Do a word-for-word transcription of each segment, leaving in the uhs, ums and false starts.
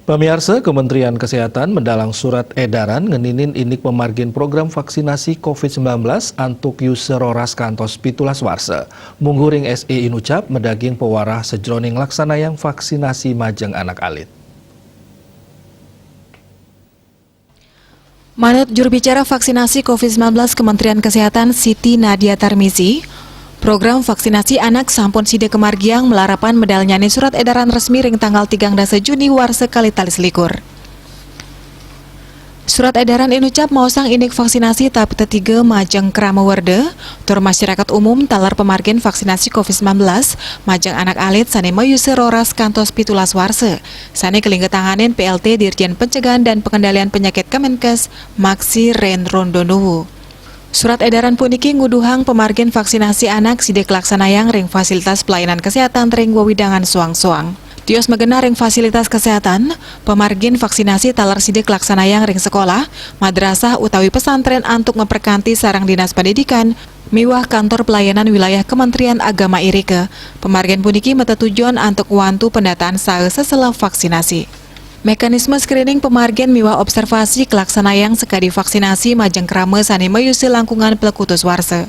Pamiarsa, Kementerian Kesehatan medalang surat edaran ngeninin indik pemargin program vaksinasi covid sembilan belas antuk yuse roras kantos pitulas warsa. Mungguring S E Inucap medaging pewarah sejroning laksanayang vaksinasi majeng anak alit. Manut juru bicara vaksinasi covid sembilan belas Kementerian Kesehatan Siti Nadia Tarmizi, program vaksinasi anak sampun sida kemargiang malarapan medalnyane surat edaran resmi ring tanggal tigang dasa Juni warsa kalih tali selikur. Surat edaran Inucap maosang indik vaksinasi tahap ketiga majeng krama werda, tur masyarakat umum taler pemargin vaksinasi covid sembilan belas majeng anak alit sane mayuse roras kantos pitulas warsa, sane kalingga tanganin P L T Dirjen Pencegahan dan Pengendalian Penyakit Kemenkes, Maksi Ren Rondonuwu. Surat edaran puniki nguduhang pemargin vaksinasi anak sida kalaksanayang ring fasilitas pelayanan kesehatan ring wewidangan soang-soang. Tios magenah ring fasilitas kesehatan, pemargin vaksinasi taler sida kalaksanayang ring sekolah, madrasah utawi pesantren antuk maprekanti sareng Dinas Pendidikan miwah Kantor Pelayanan Wilayah Kementerian Agama irika. Pemargin puniki matetujon antuk ngwantu pendataan saha sesela vaksinasi. Mekanisme screening pemargin miwah observasi kalaksanayang sakadi vaksinasi majeng krama sane mayuse langkungan plekutus warsa.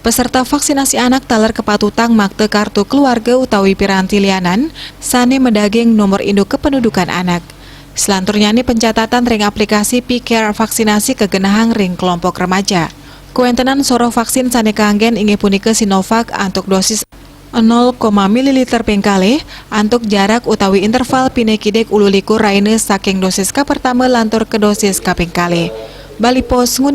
Peserta vaksinasi anak taler kapatutang makta kartu keluarga utawi piranti lianan sane madaging nomor induk kependudukan anak. Selanturnyane pencatatan ring aplikasi P-Care vaksinasi kagenahang ring kelompok remaja. Kawentenan soroh vaksin sane kanggen inggih punika Sinovac antuk dosis nol koma mililiter ping kalih antuk jarak utawi interval pine kidik ulu likur raina saking dosis kapertama lantur ke dosis kaping kalih. Bali Post ngun-